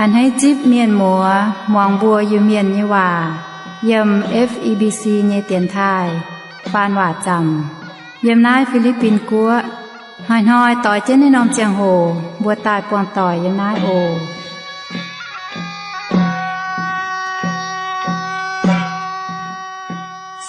A'hneiv zipv mienh muoz muangx mbuo Iu-Mienh nyei waac yiem F E B C nyei dienx taaih faan waac zaamc yiem naaiv Fi^li^bin Guoqv. Hnoi-hnoi doix jienv naaiv norm ziangh hoc mbuo daaih buangh doic yiem naaiv oc.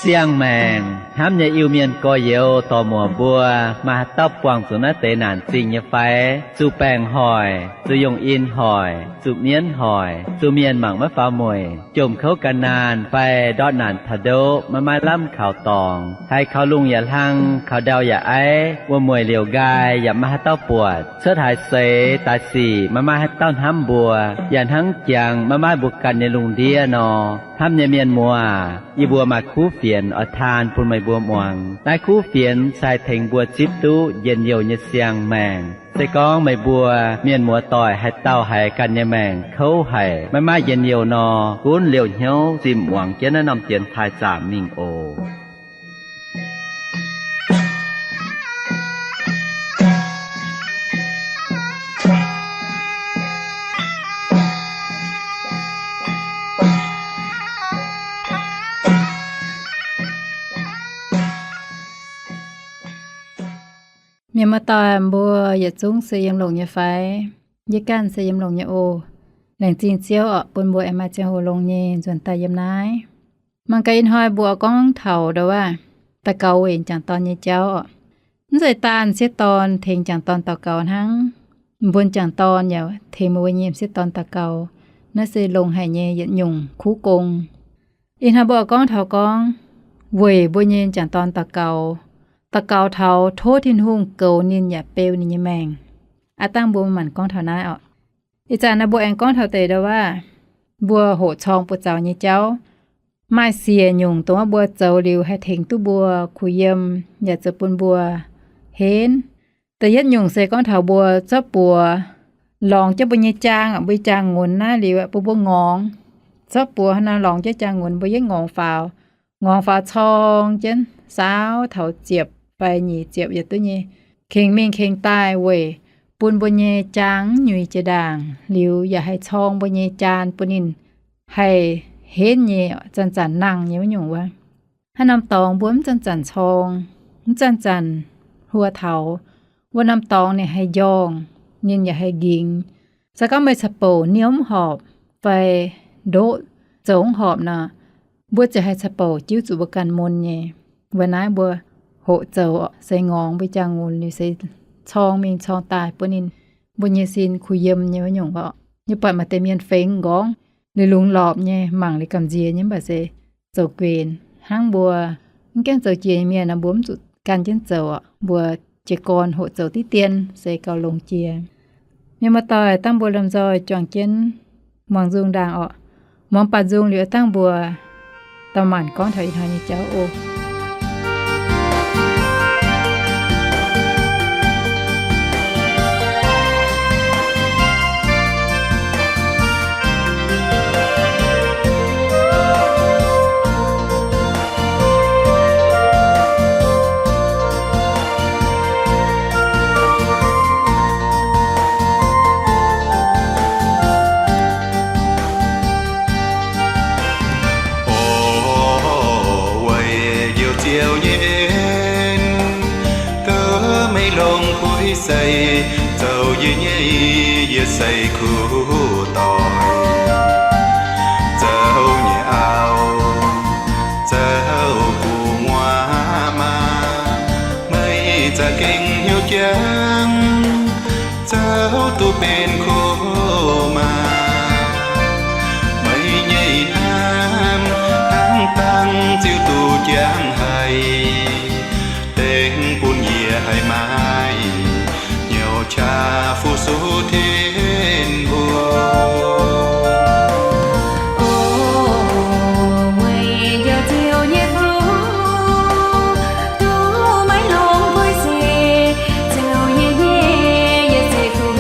Siang-maengc hnamv nyei Iu-Mienh gorx-youz dorc-muoc mbuo, maaih haaix dauh buangh zuqc naaiv deix naanc zingh nyei fai? Zuqc baengc hoic, zuqc yungh in hoic, zuqc mienv hoic, zuqc mienh mangc maiv faaux mueic, jomc kouv gan naanh fai ndortv naanc taux ndoqv maiv maaih lamh kaux dorngx, haiz kaux lungh yaac hlang, kaux ndau yaac aiv, wuom-mueic liouc nqaai yaac maiv maaih haaix dauh buatc, cuotv haaix seix daaih sic maiv maaih haaix dauh hnamv mbuo, yaac hnangv jangx maiv maaih mbuo ganh nyei lungh ndiev nor. Hnamv nyei mienh muoz, yie mbuo maaih kuv fienx oix taan bun meih mbuo muangx. Naaiv kuv fienx se haih tengx mbuo zipv duqv njien-youh nyei siang-maengc. Se gorngv meih mbuo mienh muoz doic haaix dauh haiz ganh nyei maengc kouv haic, maiv maaih njien-youh nor, gunv liouh hnyouv zinh muangx jienv naaiv norm dienx taaih zaamc mingh oc. Mienh muoz-doic mbuo yietc zungv se yiem longx nyei fai? Yie ganh se yiem longx nyei oc. Laengz zingh Ziouv orqc, bun mbuo aengx maaih ziangh hoc longx nyei nzuonx daaih yiem naaiv. Mangc gaax ih hnoi mbuo gorngv taux ndo waac, daux gaux weic jangc dorn nyei jauv orqc. Mv zeiz daanh m'sieqv dorn tengx jangc dorn daux gaux hnangv, mbuo jangc dorn yaac tengx mbuo nyei m'sieqv dorn daux gaux. Naaiv se longx haic nyei yietc nyungc kuv gong. Ih hnoi mbuo gorngv taux gorngv weic mbuo nyei jangc dorn daux gaux, daux gaux taux tov Tin-Hungh goux ninh yaac beu ninh nyei maengc. Aav dangh mbuo maanc gorngv taux naaiv orqc. Ih zanc naaiv mbuo aengx gorngv taux deix ndo waac, mbuo hoqc corng buoz-zaux nyei jauv. Maaih siec nyungc dongh wuov mbuo zoux liuz haih tengx duqv mbuo kuh yiem, yaac zoux bun mbuo henv. Da'yietv nyungc se gorngv taux mbuo zorqv buoz lorngx jienv mbuo nyei jaang, mbuo nyei jaang-ngunx naaiv liuz bun mbuo ngorngx. Zorqv buoz hnangv naaiv lorngx jienv jaang-ngunx, mbuo yietv ngorngx faaux. Ngorngx faaux corng jienv saauv taux ziepc fai nyic ziepc yaac duqv nyei, kengx mingh kengx daaih weic bun mbuo nyei jaang mv nyuix jiex ndaangc, liuz yaac haih corng mbuo nyei jaan bun ninh haih henv nyei, zanc-zanc nangh nyei wuov nyungc wuov. Haaix norm dorngx mbuo mv zanc-zanc corng, mv zanc-zanc hluo taux, wuov norm dorngx ninh haih njorngh, ninh yaac haih nqingx. Se gorngv meih caux bouc niouv mv horpc fai ndoqv zoux mv horpc nor, mbuo ziouc haih caux bouc jiuv zuqc mbuo ganh mun nyei. Weic naaiv mbuo hoqc zoux se ngorngx mbuo jaang-ngunx liuz se corng mingh corng daaih bun ninh, mbuo nyei sin kuh yiem nyei wuov nyungc orqc. Yie buatc maaih deix mienh fengx m'nqorngv liuz lungz lorpc nyei, mangc liuz gamh nziex nyei, mv baac se zoux guenx. Hnangv mbuo mv gaengh zoux jiex nyei mienh nor, mbuo mv zuqc gan jienv zoux orqc. Mbuo jiez gorn hoqc zoux diqv dien se gauh longx jiex. Mienh muoz-doic, dangh mbuo lomh nzoih juangc jienv muangx nzung ndaangc orqc. Muangx baac nzung liuz dangh mbuo da'maanc gorngv taux ih hnoi nyei jauv oc. Weic njoux Ziouv nyei en, duqv meih longx buiv sei, zoux yie nyei yietc seix kuv doic. Zoux nyei auv, zoux gu'nguaaz maa, meih za'gengh hnyouv jangx, zoux duqv benx kuv maa. Meih nyei hnamv hnangv dangh ziouc duqv jangx haic, dengv bun yie haih maaih hnyouv qaqv fu-sux Tin-Hungh. O, weic njoux Ziouv nyei fuqv, duqv maiv longx buiv sei, zoux yie nyei yietc seix kuv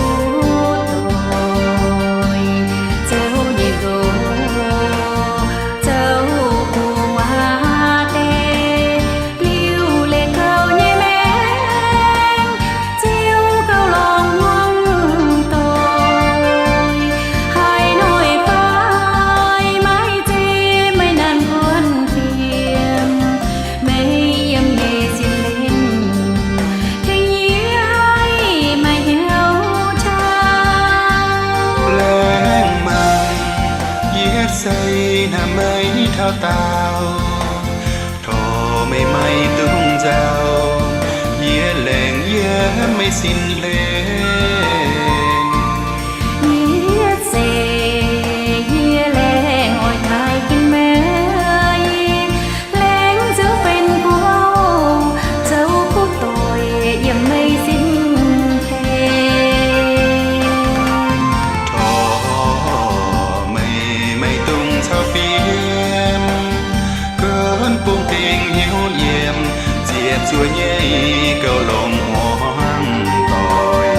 doic. Zoux nyei ndoqc, zoux gu'nguaaz deix, liuc leiz gauh nyei maengc, Ziouv gauh longc hmuangv doic. Yie sei hnamv meih taux daauh, tov meih maiv dungx nzauh, yie laengz yiem meih sin hlen. Yie zeiz yie laengz oix taaih ginv meih, laengz ziouc benx guv auv, zoux guv doic yiem meih sin hlen. Tov meih maiv dungx caux fiem, gunv bung dingc hnyouv yiem, ziepc zuoqv nyei gauh longc muangx doic.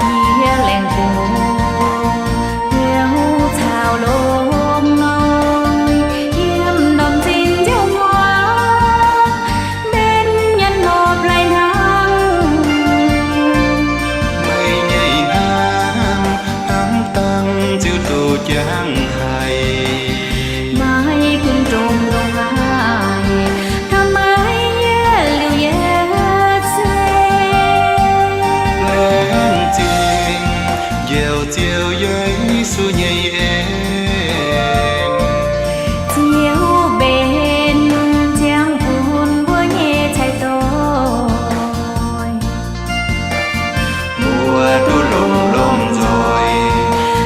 Yie laengz bungx hnyouv caux lomh hnoi, yiem ndorm zinh nziouv hmuangx, mbenc nyanc nopv lai-hnaangx. Meih nyei hnamv hnangv dangh ziouc duqv jangx haic. Maiv gunv ndongc haaix, hnamv meih yietc liuz yietc seix. Laengz zingh njoux Ziouv Yesu nyei en, ziouc mbenc ziangh bun mbuo nyei cai doic. Mbuo duqv longx-longx nzoih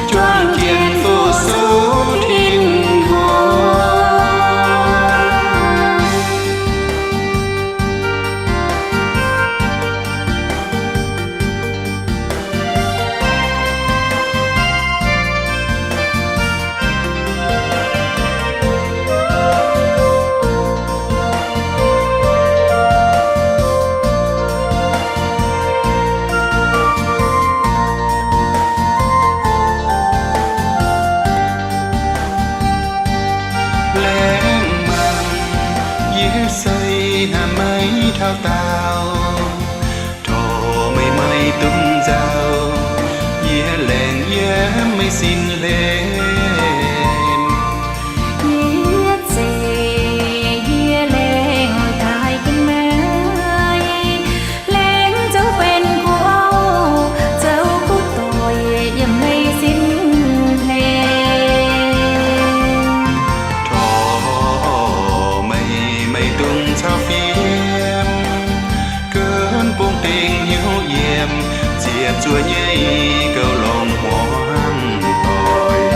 juangc jienv fu-sux Tin-Hungh. Laengz mangc, yie sei hnamv meih taux daauh, tov meih maiv dungx nzauh, yie laengz yiem meih sin hlen. Yie zeiz yie laengz oix taaih ginv meih, laengz ziouc benx guv auv, zoux guv doic yiem meih sin hlen. Tov meih maiv dungx caux fiem, gunv bung dingc hnyouv yiem, ziepc zuoqv nyei gauh longc muangx doic.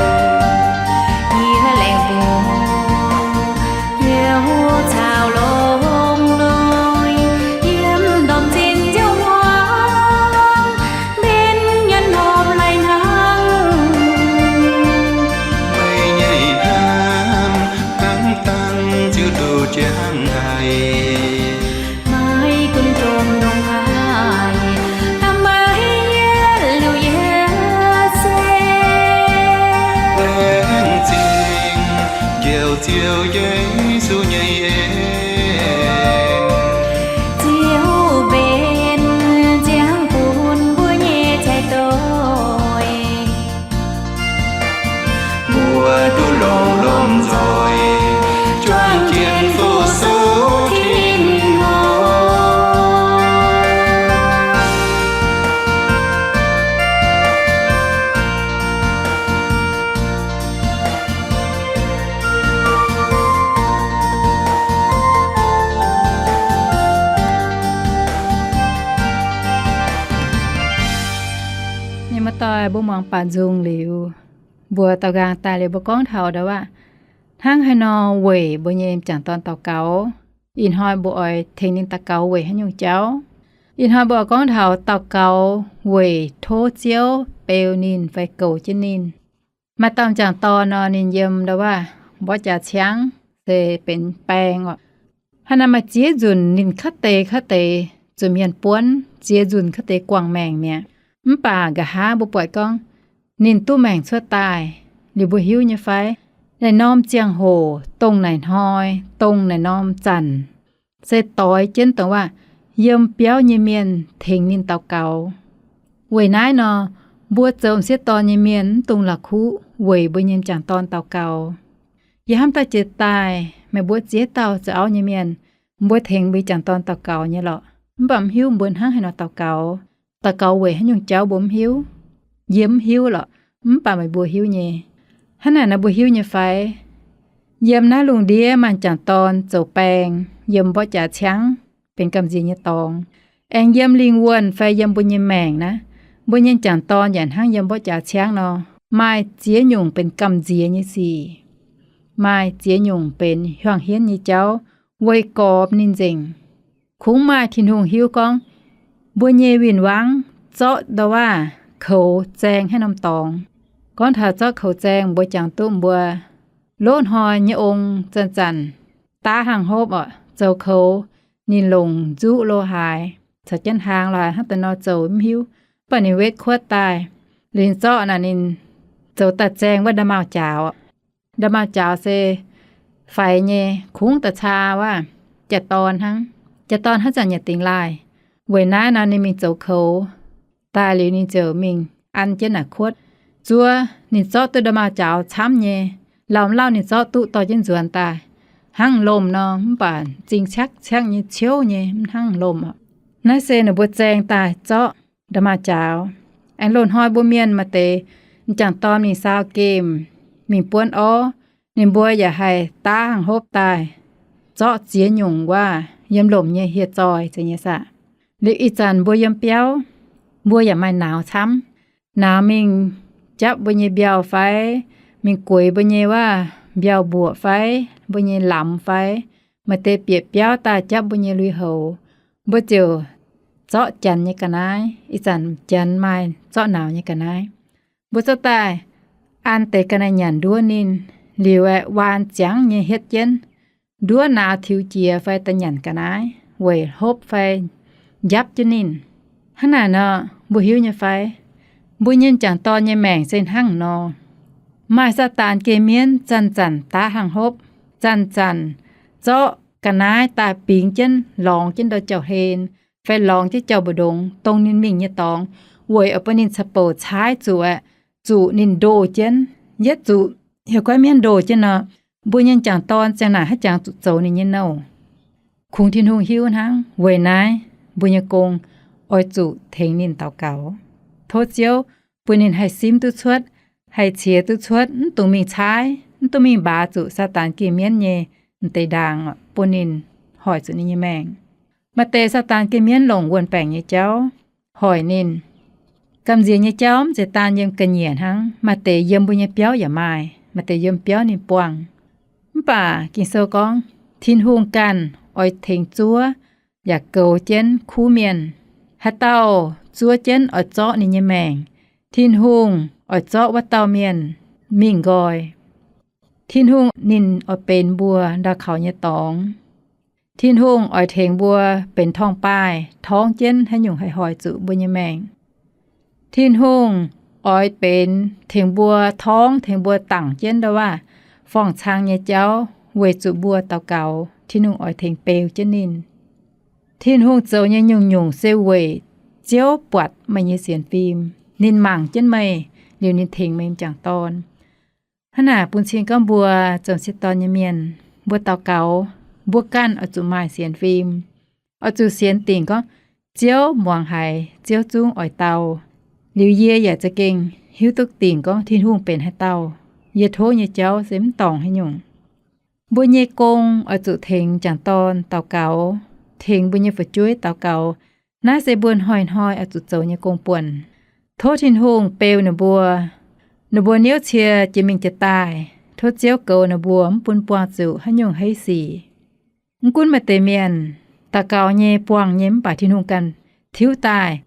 Yie laengz bungx hnyouv caux lomh hnoi, yiem ndorm zinh nziouv hmuangx, mbenc nyanc nopv lai-hnaangx. Meih nyei hnamv hnangv dangh ziouc duqv jangx haic. Maiv gunv ndongc haaix, hnamv meih yietc liuz yietc seix. Laengz zingh njoux Ziouv Yesu nyei en, ziouc mbenc ziangh bun mbuo nyei cai doic. Mbuo duqv longx-longx nzoih juangc jienv fu-sux Tin-Hungh. Ninh mbuo doic mbuo muangx baac nzung liuz, mbuo daaux nqaang daaih liuz mbuo gorngv taux ndau wuov, hnangv haaix nor weic mbuo nyei m'jangc dorn daux gaux. Ih hnoi mbuo oix tengx ninh daux gaux weic haaix nyungc jauv? Ih hnoi mbuo oix gorngv taux daux gaux weic tov Ziouv beu ninh fai goux jienv ninh. Maaih dauh m'jangc dorn nor, ninh yiem ndau wuov mborqv jaax ciangv se benx baeng oc. Hnangv naaic maaih ziex nzunc ninh kaav deix kaav deix zuqc mienh buonv, ziex nzunc kaav deix guangc maengc mi'aqv. Mv baac nqa'haav mbuo buatc gorngv ninh duqv maengc cuotv daaih. Liuz mbuo hiuv nyei fai, naaiv norm ziangh hoc, dongh naaic hnoi, dongh naaic norm zanc, se doix jienv dongh wuov yiem biauv nyei mienh tengx ninh daux gaux. Weic naaiv nor, mbuo zoux m'sieqv dorn nyei mienh mv dungx la'kuqv weic mbuo nyei m'jangc dorn daux gaux. Yie hnamv daaih jiex daaih, meih mbuo ziex dauh zoux auv nyei mienh, mbuo tengx mbuo m'jangc dorn daux gaux nyei lorqc. Mv baac mv hiuv mbuo hnangv haaix nor daux gaux. Daux gaux weic haaix nyungc jauv mbuo mv hiuv. Yie mv hiuv lorqc, mv baac meih mbuo hiuv nyei. Hnangv naaic nor mbuo hiuv nyei fai? Yiem naaiv lungh ndiev maaih m'jangc dorn zoux baeng yiem mborqv jaax ciangv benx gamh nziex nyei dorngx, aengx yiem lingh wuonh fai yiem mbuo nyei maengc naaiv, mbuo nyei m'jangc dorn yaac hnangv yiem mborqv jaax ciangv nor, maaih ziex nyungc benx gamh nziex nyei sic, maaih ziex nyungc benx hiuang hienv nyei jauv, weic gormx ninh nzengc. Kungx maaih Tin-Hungh hiuv gorngv, mbuo nyei win-wangv zorqv ndau waav koux zaeng haaix norm dorngx. Gorngv taux zorqv koux zaeng, mbuo jangx duqv mbuo loz-hnoi nyei ong zanc-zanc daav hnangv hopv oc, zoux koux, ninh longc nzuqv lo haaix caux jienv hlaang lo haaix hnangv daaih nor zoux mv hiuv, mv baac ninh wetv kuotv daaih, liuz ninh zorqv naaic ninh zoux daaih zaeng wuov nda'maauh jaaux. Nda'maauh jaaux se faix nyei, kungx da'caa wuov jaa-dorn hnangv. Jaa-dorn haaix zanc yaac dingx laaih. Weic naaiv nor ninh mingh zoux koux daaih liuz ninh ziouc mingh an jienv naaic kuotv. Zuov ninh zorqv duqv nda'maauh jaaux camv nyei, lauh mv lauh ninh zorqv duqv dorh jienv nzuonx daaih, hnangv lomh nor, mv baac m'zing ciaqv ciaqv nyei, ciouv nyei, mv hnangv lomh oc. Naaiv se ninh mbuo zaeng daaih zorqv nda'maauh jaaux. Aengx loz-hnoi mbuo mienh maaih deix m'jangc dorn mingh saau gemh, mingh buonv orv, ninh mbuo yaac haih daav hnangv hopv daaih, zorqv ziex nyungc waav yiem lomc nyei hieh zoih zeiz nyei saah. Liuz ih zanc mbuo yiem biauv, mbuo yaac maaih nauz camv. Nauz mingh japv mbuo nyei mbiauh fai, mingh gueix mbuo nyei waav mbiauh mbuoqc fai, mbuo nyei lamz fai, maaih deix bieqc biauv daaih japv mbuo nyei lui-houx, mbuo ziouc zorqv janx nyei ga'naaiv. Ih zanc janx maaih zorqv nauz nyei ga'naaiv. Mbuo zorqv daaih an deix ga'naaiv nyanc nduov ninh, liuz aeqv, waan ziangv nyei hietv jienv, nduov nauz tiux jiex fai da'nyanc ga'naaiv weic hopv fai njapv jienv ninh. Hnangv naaic nor, mbuo hiuv nyei fai? Mbuo nyei m'jangc dorn nyei maengc se hnangv nor. Maaih Saadaan geh mienv zanc-zanc daav hnangv hopv, zanc-zanc zorqv ga'naaiv daaih bingx jienv lorngx jienv ndau jauv-hlen, fai lorngx jienv jauv mbu'ndongx dongh ninh mingh nyei dorngx, weic oix bun ninh caux bouc caaiv zuqc aeqv, zuqc ninh ndoh jienv. Yietv zuqc heuc goiv mienv ndoh jienv nor, mbuo nyei m'jangc dorn ziang naaic haaix jangx zuqc zoux ninh nyei nouh. Kungx Tin-Hungh hiuv hnangv. Weic naaiv mbuo nyei gong oix zuqc tengx ninh daux gaux, tov Ziouv bun ninh haih simv duqv cuotv, haih qiex duqv cuotv, mv dungx mingh caaiv, mv dungx mingh mbaaz zuqc Saadaan geh mienv nyei m'deix ndaangc, bun ninh hoic zuqc ninh nyei maengc. Maaih deix Saadaan geh mienv longc wuon-baengc nyei jauv hoic ninh. Gamh nziex nyei jauv mv zeiz daan yiem ga'nyiec hnangv, maaih deix yiem mbuo nyei biauv yaac maaih, maaih deix yiem biauv ninh buangh. Mv baac Ging-Sou gorngv, Tin-Hungh ganh oix tengx zuov yaac goux jienv kuv mienh. Haaix dauh zuov jienv oix zorqv ninh nyei maengc, Tin-Hungh oix zorqv wuov dauh mienh mingh nqoi. Tin-Hungh ninh oix benx mbuo ndau kaux nyei dorngx. Tin-Hungh oix tengx mbuo benx torngv-baaih torngv jienv haaix nyungc haih hoic zuqc mbuo nyei maengc. Tin-Hungh oix benx tengx mbuo torngv, tengx mbuo dangc jienv ndau waav forng-cang nyei jauv weic zuqc mbuo daux gaux. Tin-Hungh oix tengx beu jienv ninh. Tin-Hungh zoux nyei nyungc-nyungc se weic Ziouv buatc meih nyei sienx fim. Ninh mangc jienv meih, liuz ninh tengx meih m'jangc dorn. Hnangv naaic bun cing gorngv mbuo zoux m'sieqv dorn nyei mienh, mbuo daux gaux, mbuo ganh oix zuqc maaih sienx fim, oix zuqc sienx dingc gorngv Ziouv muangx haiz, Ziouv zungv oix dau. Liuz yie yaac za'gengh hiuv duqv dingc gorngv Tin-Hungh benx haaix dauh. Yie tov nyei jauv se mv dorngc haaix nyungc. Mbuo nyei gong oix zuqc tengx m'jangc dorn daux gaux, tengx mbuo nyei fu'jueiv daux gaux. Naaiv se mbuo hnoi-hnoi oix zuqc zoux nyei gong-buonc. Tov Tin-Hungh beu ninh mbuo. Ninh mbuo niouv cie jiex mingh jiex daaih, tov Ziouv goux ninh mbuo mv bun buangh zuqc haaix nyungc haaix sic. Mv gunv maaih deix mienh daux gaux nyei buangh nyei mv baac Tin-Hungh ganh tiuv daaih.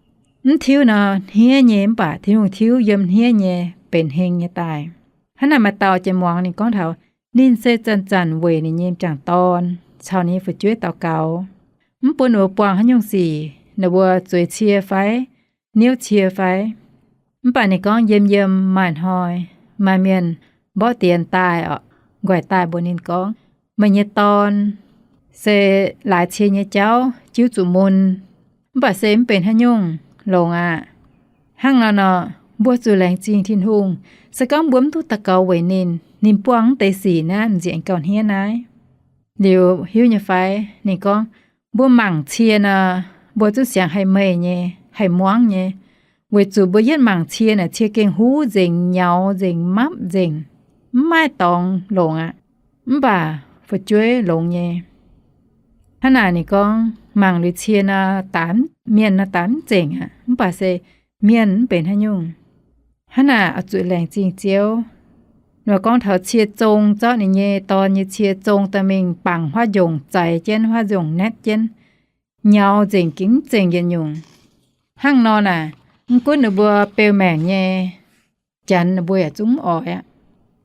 Mv tiuv nor hniev nyei mv baac Tin-Hungh tiuv yiem hniev nyei benx heng nyei daaih. Hnangv naaic maaih dauh jiex muangx ninh gorngv taux ninh se zanc-zanc weic ninh nyei m'jangc dorn caux ninh nyei fu'jueiv daux gaux, mv bun ninh mbuo buangh haaix nyungc sic, ninh mbuo zueiz cie fai, niouv cie fai. Mv baac ninh gorngv yiem yiem maaih hnoi, maaih mienh mborqv dienx daaih oc, nquaih daaih mbuox ninh gorngv, meih nyei dorn se laaix cie nyei jauv jiuv zuqc mun, mv baac se mv benx haaix nyungc, longx aqv. Hnangv naaiv nor, mbuo zuqc laengz zingh Tin-Hungh. Se gorngv mbuo mv duqv daux gaux weic ninh, ninh buangh mv deix sic naaiv m'nzieqc gauh hniev naaiv. Liuz hiuv nyei fai? Ninh gorngv, mbuo mangc cie nor, mbuo zungv siangx haih meih nyei, haih muangv nyei, weic zuqc mbuo yietv mangc cie naaic cie gengh huv nzengc, nyaux nzengc, mapv nzengc. mv maaih dorngx longx aqv, mv baac fu'jueiv longx nyei. Hnangv naaic ninh gorngv mangc liuz cie nor, daaix mienh nor daaix mv zengc aqv, mv baac se mienh mv benx haaix nyungc. Hnangv naaic oix zuqc laengz zingh Ziouv. Nor gorngv taux cie zong, zorqv ninh nyei dorn nyei cie zong daaih mingh bangc huaav njongc, zaiz jienv huaav njongc, naetv jienv, nyaux nzengc gengh mv zengc yietc nyungc. Hnangv nor naaic, mv gunv ninh mbuo beu maengc nyei, janx ninh mbuo yaac zungv mv oix aqv.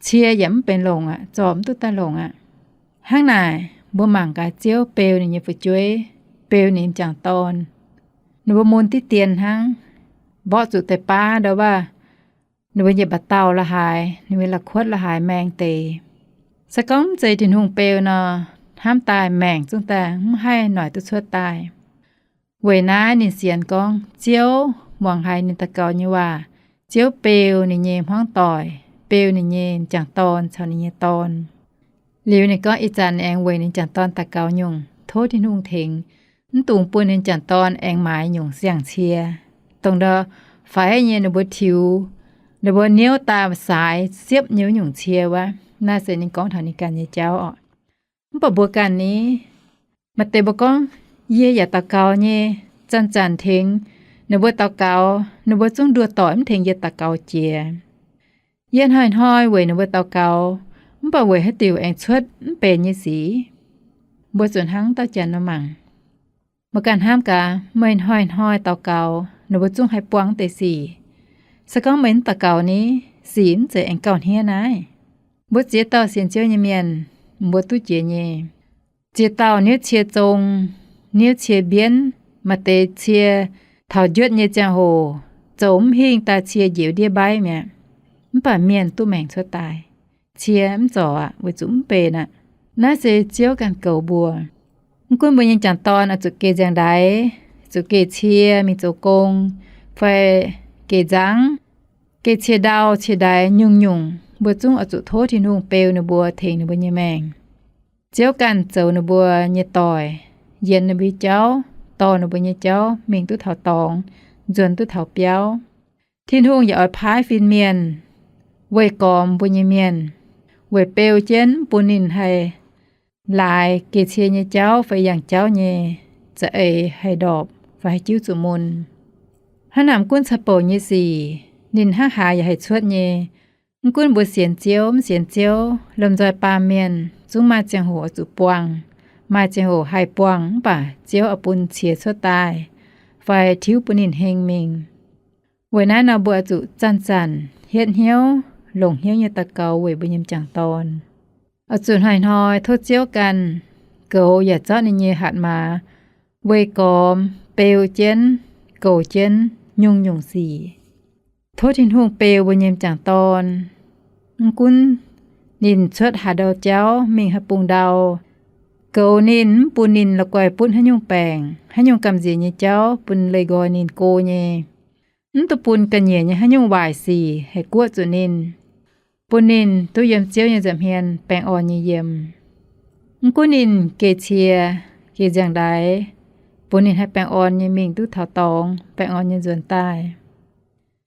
Cie yaac mv benx longc aqv, zorc mv duqv daaih longc aqv. Hnangv naaic mbuo mangc gaax Ziouv beu ninh nyei fu'jueiv, beu ninh m'jangc dorn. Ninh mbuo mun diqv dien hnangv, mborqv zuqc deix baav ndau waac, ninh mbuo nyei mba'dauh la'haaix, ninh mbuo la'kuotv la'haaix maeng deix. Se gorngv mv zeiz Tin-Hungh beu nor, hnamv daaih maengc zungv daaih mv haih noic duqv cuotv daaih. Weic naaiv ninh sienx gorngv Ziouv muangx haiz ninh daux gaux nyei waac. Ziouv beu ninh nyei hmuangv doic, beu ninh nyei m'jangc dorn caux ninh nyei dorn. Liuz ninh gorngv ih zanc ninh aengx weic ninh m'jangc dorn daux gaux nyungc, tov Tin-Hungh tengx, mv dungx bun ninh m'jangc dorn aengx maaiz nyungc siang-cie, dongh ndau faix nyei ninh mbuo tiux, ninh mbuo niouv daaih saaix siepv nyei wuov nyungc cie wuov. Naaiv se ninh gorngv taux ninh ganh nyei jauv oc. Mv baac mbuo ganh ni, maaih deix mbuo gorngv, yie yaac daux gaux nyei, zanc-zanc tengx ninh mbuo daux gaux, ninh mbuo zungv nduov doic mv tengx yie daux gaux jiex. Yie hnoi-hnoi weic ninh mbuo daux gaux, mv baac weic haaix diuc aengx cuotv mv benx nyei sic? Mbuo zuqc hnangv dauh janx nor mangc. Mbuo ganh hnamv gaax, meih hnoi-hnoi daux gaux, ninh mbuo zungv haih buangh deix sic. Se gorngv meih mv daux gaux ni, sic mv zeiz aengx gauh hniev naaiv. Mbuo ziex dauh sienx Ziouv nyei mienh, mbuo duqv jiex nyei. Ziex dauh niouv cie zong, niouv cie mbienv, maaih deix cie taux njuotv nyei ziangh hoc zoux mv hingh daaih cie njiec ndiev mbaiv mi'aqv. Mv baac mienh duqv maengc cuotv daaih. Cie mv zorc aqv, weic zuqc mv benx aqv. Naaiv se Ziouv ganh goux mbuo. Mv gunv mbuo nyei m'jangc dorn oix zuqc geh nziang-ndaix, zuqc geh cie mingh zoux gong, fai geh nzangv, geh cie ndau cie ndaix nyungc-nyungc, mbuo zungv oix zuqc tov Tin-Hungh beu ninh mbuo, tengx ninh mbuo nyei maengc. Ziouv ganh zoux ninh mbuo nyei doic, yienx ninh mbuo nyei jauv, dorh ninh mbuo nyei jauv mingh duqv taux dorngx, nzuonx duqv taux biauv. Tin-Hungh yaac oix paaiv fin-mienh weih gormx mbuo nyei mienh, weic beu jienv mv bun ninh haih laaix geh cie nyei jauv fai yangh jauv nyei za'eix haih ndorpc fai haih jiuv zuqc mun. Hnangv naaic mv gunv ca'bouc nyei sic, ninh hnangv haaix yaac haih cuotv nyei. Mv gunv mbuo sienx Ziouv mv sienx Ziouv, lomh nzoih baamh mienh zungv maaih ziangh hoc oix zuqc buangh, maaih ziangh hoc haih buangh mv baac Ziouv oix bun qiex cuotv daaih, fai tiuv bun ninh heng mingh. Weic naaiv nor mbuo oix zuqc zanc-zanc hietv hnyouv, longc hnyouv nyei daux gaux weic mbuo nyei m'jangc dorn. Oix zuqc hnoi-hnoi tov Ziouv ganh goux yaac zorqv ninh nyei hatc maaz weih gormx, beu jienv, goux jienv nyungc-nyungc sic. Tov Tin-Hungh beu mbuo nyei m'jangc dorn. Mv gunv ninh cuotv haaix ndau jauv, mingh haaix bung ndau, goux ninh, mv bun ninh la'guaih butv haaix nyungc baengc, haaix nyungc gamh nziex nyei jauv bun leih nqoi ninh go nyei. Mv duqv bun ga'nyiec nyei haaix nyungc waaic sic haih guoqv zuqc ninh, bun ninh duqv yiem Ziouv nyei nza'hmien baengh orn nyei yiem. Mv gunv ninh geh cie, geh nziang-ndaix, bun ninh haih baengh orn nyei mingh duqv taux dorngx, baengh orn nyei nzuonx daaih.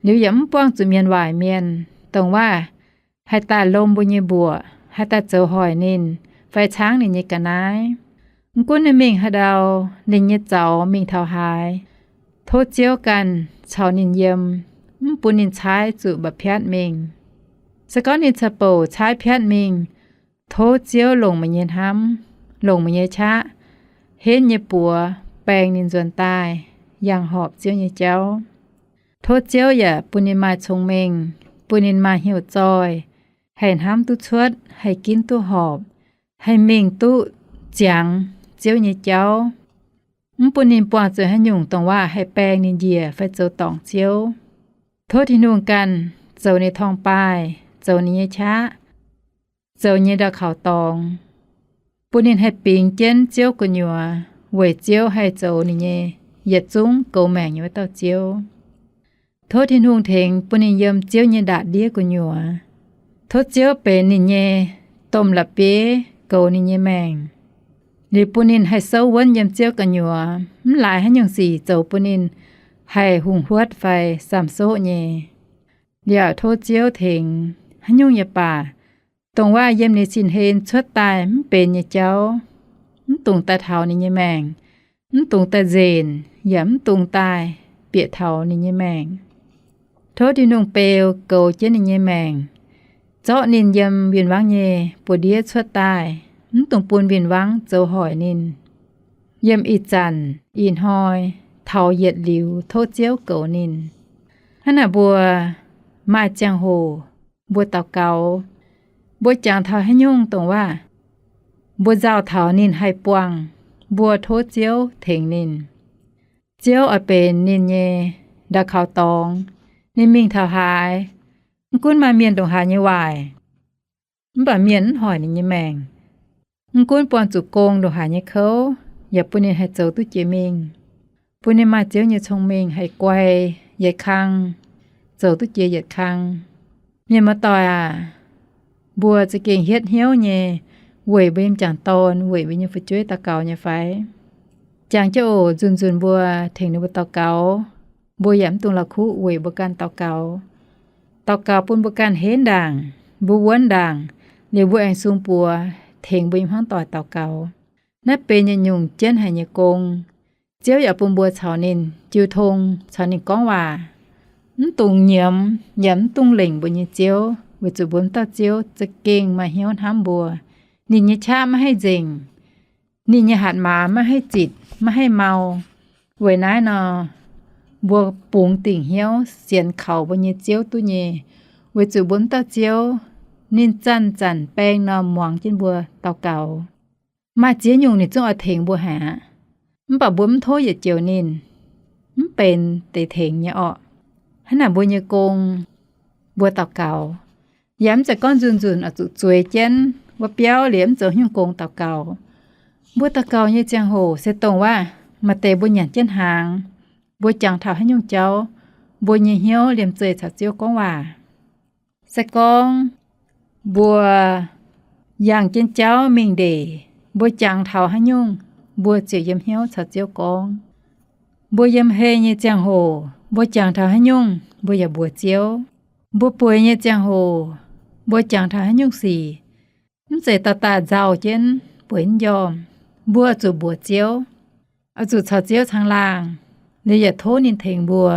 Liuz yaac mv buangh zuqc mienh waaic mienh, dongh waac haih daaih lomh mbuo nyei mbuoqc, haih daaih zoux hoic ninh, fai caangv ninh nyei ga'naaiv. Mv gunv ninh mingh haaix ndau, ninh nyei zaux mingh taux haaix, tov Ziouv ganh caux ninh yiem, mv bun ninh caaiv zuqc mba'piatv mingh. Se gorngv ninh ca'bouc caaiv piatv mingh, tov Ziouv longc meih nyei hnamv, longc meih nyei qaqv, henv nyei buoz baeng ninh nzuonx daaih, yangh horpc Ziouv nyei jauv. Tov Ziouv yaac bun ninh maaih cong-mengh, bun ninh maaih hnyouv zoih, haih hnamv duqv cuotv, haih ginv duqv horpc, haih mingh duqv ziangx Ziouv nyei jauv. Mv bun ninh buangh zuqc haaix nyungc dongh waac haih baeng ninh njiec fai zoux dorngc Ziouv. Tov Tin-Hungh ganh zoux ninh torngv-baaih, zoux ninh nyei qaqv, zoux nyei ndau kaux dorngx, bun ninh haih bingx jienv Ziouv gu'nyuoz, weic Ziouv haih zoux ninh nyei yietc zungv goux maengc nyei wuov dauh Ziouv. Tov Tin-Hungh tengx bun ninh yiem Ziouv nyei ndaatv-ndiev gu'nyuoz. Tov Ziouv benx ninh nyei domh la'bieiv goux ninh nyei maengc, liuz bun ninh haih souv wuonv yiem Ziouv gu'nyuoz, mv laaix haaix nyungc sic zoux bun ninh haih hungh huotv fai samh soqv nyei. Liuz tov Ziouv tengx, haaix nyungc yaac baac, Dongh waac yiem ninh sin-hlen cuotv daaih mv benx nyei jauv, mv dungx daaih taux ninh nyei maengc, mv dungx daaih nzenc yaac mv dungx daaih bieqc taux ninh nyei maengc. Tov Tin-Hungh beu goux jienv ninh nyei maengc, zorqv ninh yiem win-wangv nyei buoz-ndiev cuotv daaih, mv dungx bun win-wangv zoux hoic ninh. Yiem ih zanc ih hnoi taux yietc liuz tov Ziouv goux ninh. Hnangv naaic mbuo maaih ziangh hoc mbuo daux gaux, mbuo jangx taux haaix nyungc dongh waac, mbuo nzauh taux ninh haih buangh, mbuo tov Ziouv tengx ninh. Ziouv oix benx ninh nyei ndau kaux dorngx. Ninh mingh taux haaix, mv gunv maaih mienh ndongc haaix nyei waaic, mv baac mienh mv hoic ninh nyei maengc. Mv gunv buangh zuqc gong ndongc haaix nyei kouv, yaac bun ninh haih zoux duqv jiex mingh, bun ninh maaih Ziouv nyei cong-mengh haih guai yietc kang, zoux duqv jiex yietc kang. Mienh muoz-doic aac, mbuo za'gengh hietv hnyouv nyei weic mbuo nyei m'jangc dorn, weic mbuo nyei fu'jueiv daux gaux nyei fai? Jangx jienv oc, nzunc-nzunc mbuo tengx ninh mbuo daux gaux. Mbuo yaac mv dungx la'kuqv weic mbuo ganh daux gaux. Daux gaux bun mbuo ganh henv ndaangc, mbuo wuonv ndaangc, liuz mbuo aengx sung buoz tengx mbuo nyei hmuangv doic daux gaux. Naaiv benx yietc nyungc jienv haic nyei gong. Ziouv yaac bun mbuo caux ninh jiu tong, caux ninh gorngv waac. Mv dungx nyiemz yaac mv dungx lengc mbuo nyei Ziouv, weic zuqc mbuo m'dauh Ziouv za'gengh maaih hnyouv hnamv mbuo. Ninh nyei qaqv maiv haih nzengc. Ninh nyei hatc maaz maiv haih zitc, maiv haih mau. Weic naaiv nor, mbuo bungx dingc hnyouv sienx kaux mbuo nyei Ziouv duqv nyei, weic zuqc mbuo m'dauh Ziouv ninh zanc-zanc baeng norm muangx jienv mbuo daux gaux. Maaih ziex nyungc ninh zungv oix tengx mbuo haic aqv. Mv baac mbuo mv tov yietc joux ninh, mv benx deix tengx nyei orqc. Hnangv naaic mbuo nyei gong, mbuo daux gaux, yaac mv zeiz gorngv nzunc-nzunc oix zuqc zueiz jienv wuov biauv liuz mv zoux haaix nyungc gong daux gaux. Mbuo daux gaux nyei ziangh hoc se dongh waac maaih deix mbuo nyanc jienv hnaangx, mbuo jangx taux haaix nyungc jauv, mbuo nyei hnyouv liemh zeih caux Ziouv gorngv waac. Se gorngv mbuo yangh jienv jauv mingh ndeic, mbuo jangx taux haaix nyungc, mbuo ziouc yiem hnyouv caux Ziouv gorngv. Mbuo yiem hei nyei ziangh hoc, mbuo jangx taux haaix nyungc, mbuo yaac mbuox Ziouv. Mbuo bueix nyei ziangh hoc, mbuo jangx taux haaix nyungc sic, mv zeiz daaih daaih nzauh jienv bueix njormh. Mbuo zuqc mbuox Ziouv, oix zuqc caux Ziouv caangh laangh, liuz yaac tov ninh tengx mbuo,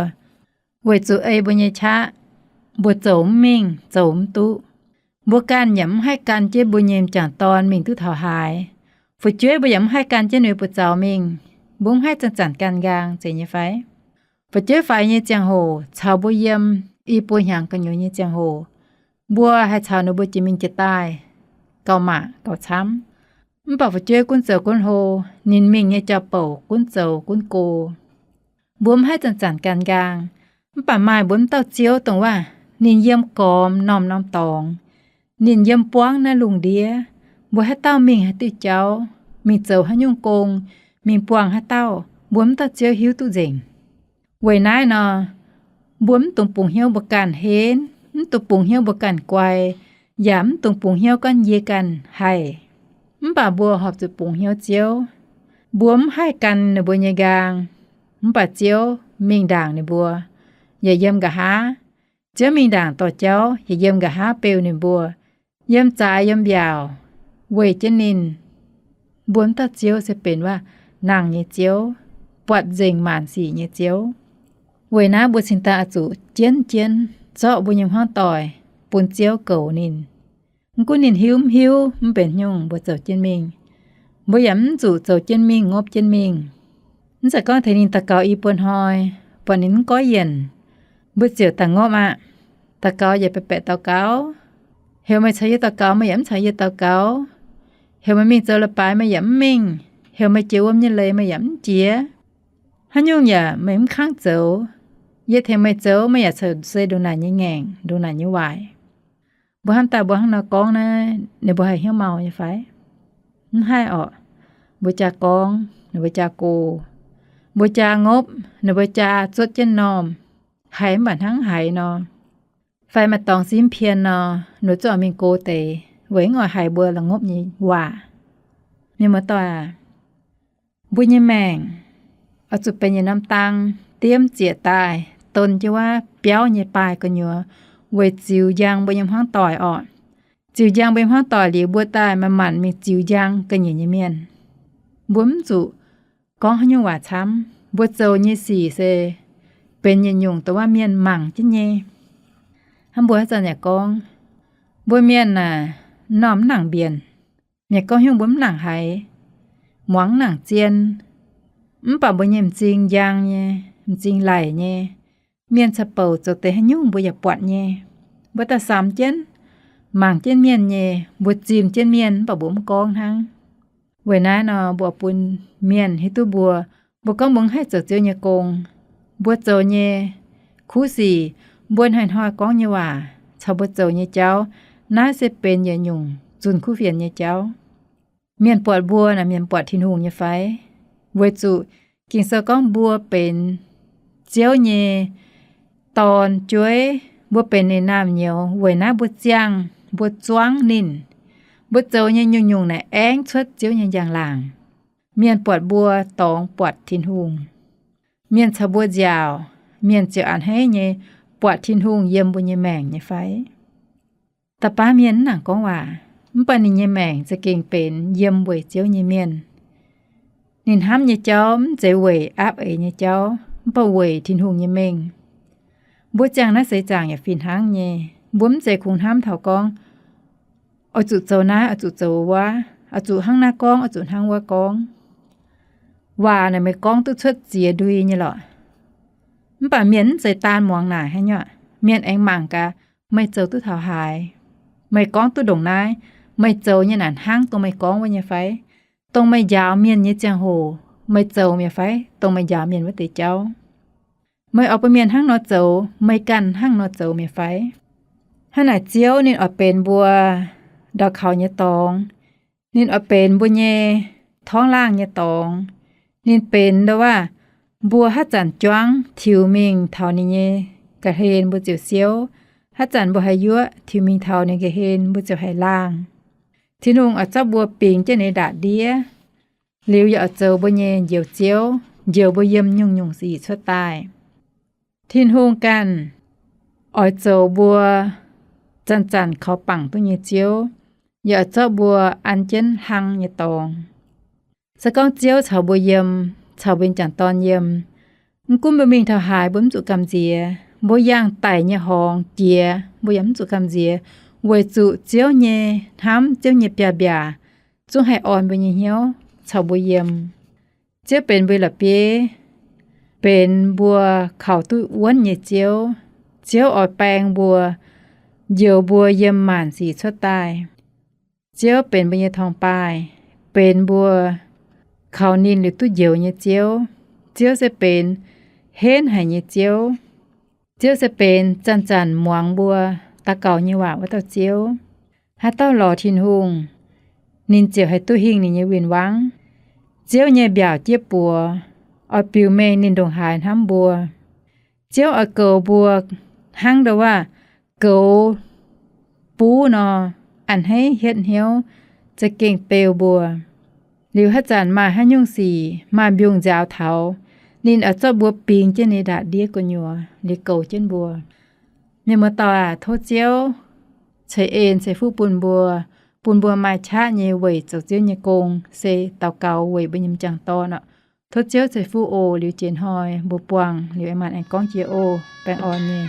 weic zuqc ei mbuo nyei qaqv, mbuo zoux mv mingh, zoux mv duqv. Mbuo ganh yaac mv haih gan jienv mbuo nyei m'jangc dorn mingh duqv taux haaix. Fu'jueiv mbuo yaac mv haih gan jienv ninh mbuo buoz-zaux mingh. Mbuo mv haih zanc-zanc gan nqaang, zeiz nyei fai? Fu'jueiv faix nyei ziangh hoc caux mbuo yiem i buo hnyangx gu'nyuoz nyei ziangh hoc, mbuo haih caux ninh mbuo jiex mingh jiex daaih gauh maac gauh camv. Mv baac fu'jueiv gunv zoux gunv hlo, ninh mingh nyei jauv-bouc gunv zoux gunv go. Mbuo mv haih zanc-zanc gan nqaang. Mv baac maaih mbuo m'dauh Ziouv dongh waac ninh yiem gormx norm-norm dorngx. Ninh yiem buangv naaiv lungh ndiev. Mbuo haaix dauh mingh haaix diuh jauv, mingh zoux haaix nyungc gong, mingh buangh haaix dauh, mbuo m'dauh Ziouv hiuv duqv nzengc. Weic naaiv nor, mbuo mv dungx bungx hnyouv mbuo ganh henv, mv dungx bungx hnyouv mbuo ganh guai, yaac mv dungx bungx hnyouv gorngv yie ganh haih. Mv baac mbuo horpc zuqc bungx hnyouv Ziouv. Mbuo mv haih gan ninh mbuo nyei nqaang, mv baac Ziouv mingh ndaangc ninh mbuo, yaac yiem nqa'haav. Ziouv mingh ndaangc dorh jauv, yaac yiem nqa'haav beu ninh mbuo, yiem zaaix yiem mbiaauc, weih jienv ninh. Mbuo m'dauh Ziouv se benx waac nangh nyei Ziouv, buatc nzengc maanc sic nyei Ziouv. Weic naaiv mbuo cingx daaih oix zuqc jienv jienv zorqv mbuo nyei hmuangv doic bun Ziouv goux ninh. Mv gunv ninh hiuv mv hiuv mv benx nyungc, mbuo zoux jienv mingh. Mbuo yaac mv zuqc zoux jienv mingh, ngopv jienv mingh. Mv zeiz gorngv tengx ninh daux gaux i buo hnoi, buatc ninh mv goiv yienc, mbuo ziouc daaih ngopv aqv. Daux gaux yaac baeqc baeqc daux gaux. Heuc meih caux yie daux gaux, meih yaac mv caux yie daux gaux. Heuc meih mingh zoux leiz-baaix, meih yaac mv mingh. Heuc meih jiex wuom nyei leiz, meih yaac mv jiex. Haaix nyungc yaac meih mv kangv zoux. Yie tengx meih zoux, meih yaac caux se ndongc naaic nyei ngaengc, ndongc naaic nyei waaic. Mbuo hnamv daaih mbuo hnangv nor gorngv naaiv, ninh mbuo haih hnyouv mau nyei fai? Mv haih orqc. Mbuo jaa gorngv, ninh mbuo jaa go. Mbuo jaa ngopv, ninh mbuo jaa zuotv jienv normh. Haiz mv baac hnangv haiz nor. Fai maaih dorngx simv pien nor, ninh mbuo zuqc mingh go deix, weic mv oix haiz mbuo la'ngopv nyei waac. Mienh muoz-doic aac, mbuo nyei maengc oix zuqc benx yietc norm dang diemv ziec daaih, don jienv wuov biauv nyei baaih gu'nyuoz, weic ziux njang mbuo nyei hmuangv doic orqc. Ziux njang mbuo nyei hmuangv doic liuz, mbuo daaih manc-manc mingh ziux njang ga'nyiec nyei mienh. Mbuo mv zuqc gorngv haaix nyungc waac camv. Mbuo zoux nyei sic se benx yietc nyungc dongh wuov mienh mangc jienv nyei. Hnangv mbuo haaix zanc yaac gorngv, mbuo mienh aah, norm mv nangc mbienc. Mienh gorngv haaix nyungc mbuo mv nangc haiz, muangx mv nangc zien. Mv baac mbuo nyei m'zing njang nyei, m'zing laic nyei. Mienh caux bouc zoux deix haaix nyungc mbuo yaac buatc nyei. Mbuo daaih samx jienv, mangc jienv mienh nyei, mbuo zimh jienv mienh mv baac mbuo mv gorngv hnangv. Weic naaiv nor mbuo bun mienh hiuv duqv mbuo, mbuo gorngv mbuo mv haih zoux Ziouv nyei gong. Mbuo zoux nyei kuv sic, mbuo hnoi-hnoi gorngv nyei waac caux mbuo zoux nyei jauv, naaiv se benx yietc nyungc zunh kuv fienx nyei jauv. Mienh buatc mbuo naaic, mienh buatc Tin-Hungh nyei fai? Weic zuqc Ging-Sou gorngv mbuo benx Ziouv nyei dorn-jueiv, mbuo benx ninh naamh nyouz. Weic naaiv mbuo ziangh, mbuo zuangv ninh. Mbuo zoux nyei nyungc-nyungc naaic aengv cuotv Ziouv nyei njang-laangc. Mienh buatc mbuo dorngx buatc Tin-Hungh. Mienh caux mbuo nziaauc, mienh ziouc a'hneiv nyei buatc Tin-Hungh yiem mbuo nyei maengc nyei fai? Da'baav mienh mv nangc gorngv waac, mv baac ninh nyei maengc za'gengh benx yiem weic Ziouv nyei mienh. Ninh hnamv nyei jauv mv zeiz weic aapv eix nyei jauv, mv baac weic Tin-Hungh nyei mengh. Mbuo ziangh naaiv seix zaangc yaac fih hnangv nyei. Mbuo mv zeiz kungx hnamv taux gorngv, oix zuqc zoux naaiv, oix zuqc zoux wuov, oix zuqc hnangv naaiv gorngv, oix zuqc hnangv wuov gorngv. Waac naaic meih gorngv duqv cuotv ziex ndui nyei lorqc. Mv baac mienh mv zeiz daan muangx naaic hnangv nyei. Mienh aengx mangc gaax, meih zoux duqv taux haaix? Meih gorngv duqv ndongc naaiv, meih zoux nyei naaic hnangv dongh meih gorngv wuov nyei fai? Dongh meih njaaux mienh nyei ziangh hoc meih zoux mi'aqv fai dongh meih njaaux mienh wuov deix jauv? Meih oix bun mienh hnangv nor zoux, meih ganh hnangv nor zoux mi'aqv fai? Hnangv naaic Ziouv ninh oix benx mbuo ndau kaux nyei dorngx. Ninh oix benx mbuo nyei torngv laangh nyei dorngx. Ninh benx ndo waac mbuo haaix zanc juangv tiux mingh taux ninh nyei ga'hlen mbuo ziouc siouv. Haaix zanc mbuo haih yuoqv tiux mingh taux ninh ga'hlen mbuo ziouc haih laangh. Tin-Hungh oix zorqv mbuo bingx jienv ninh ndaatv ndiev, liuz yaac oix zoux mbuo nyei Njoux Ziouv, njoux mbuo yiem nyungc-nyungc sic cuotv daaih. Tin-Hungh ganh oix zoux mbuo zanc-zanc kaux bangc duqv nyei Ziouv, yaac oix zorqv mbuo an jienv hlang nyei dorngx. Se gorngv Ziouv caux mbuo yiem, caux mbuo nyei m'jangc dorn yiem, mv gunv mbuo mingh taux haaix mbuo mv zuqc gamh nziex. Mbuo yangh daic nyei horngz jiex mbuo yaac mv zuqc gamh nziex, weic zuqc Ziouv nyei hnamv, Ziouv nyei biaav-mbiaac zungv haih orn mbuo nyei hnyouv caux mbuo yiem. Ziouv benx mbuo la'bieiv, benx mbuo kaux duqv wuonv nyei Ziouv. Ziouv oix baeng mbuo, njoux mbuo yiem maanc sic cuotv daaih. Ziouv benx mbuo nyei torngv-baaih, benx mbuo kaux ninh liuz duqv njoux nyei Ziouv. Ziouv se benx henv haic nyei Ziouv. Ziouv se benx zanc-zanc muangx mbuo daux gaux nyei waac wuov dauh Ziouv. Haaix dauh lorz Tin-Hungh, ninh ziouc haih duqv hingh ninh nyei win-wangv. Ziouv nyei mbiaauc jieqv buoz oix biux mengh ninh ndongc haaix hnamv mbuo. Ziouv oix goux mbuo hnangv ndo waac goux buv nor, a'hneiv hietv hnyouv, za'gengh beu mbuo. Liuz haaix zanc maaih haaix nyungc sic maaih mbiungc nziaaux taux, ninh oix zorqv mbuo bingx jienv ninh ndaatv ndiev gu'nyuoz liuz goux jienv mbuo. Mienh muoz-doic aac, tov Ziouv ceix en ceix fuqv bun mbuo, bun mbuo maaih qaqv nyei weic zoux Ziouv nyei gong, se daux gaux weic mbuo nyei m'jangc dorn oc. Tov Ziouv ceix fuqv oc. Liuz jiex hnoi mbuo buangh liuz aengx maanc aengx gorngv jiex oc. Baengh orn nyei.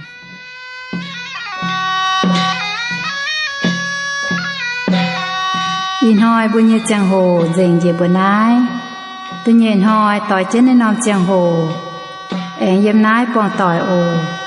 Ih hnoi mbuo nyei ziangh hoc nzengc njiec mbuo naaiv. Da'nyeic hnoi doix jienv naaiv norm ziangh hoc aengx yiem naaiv buangh doic oc.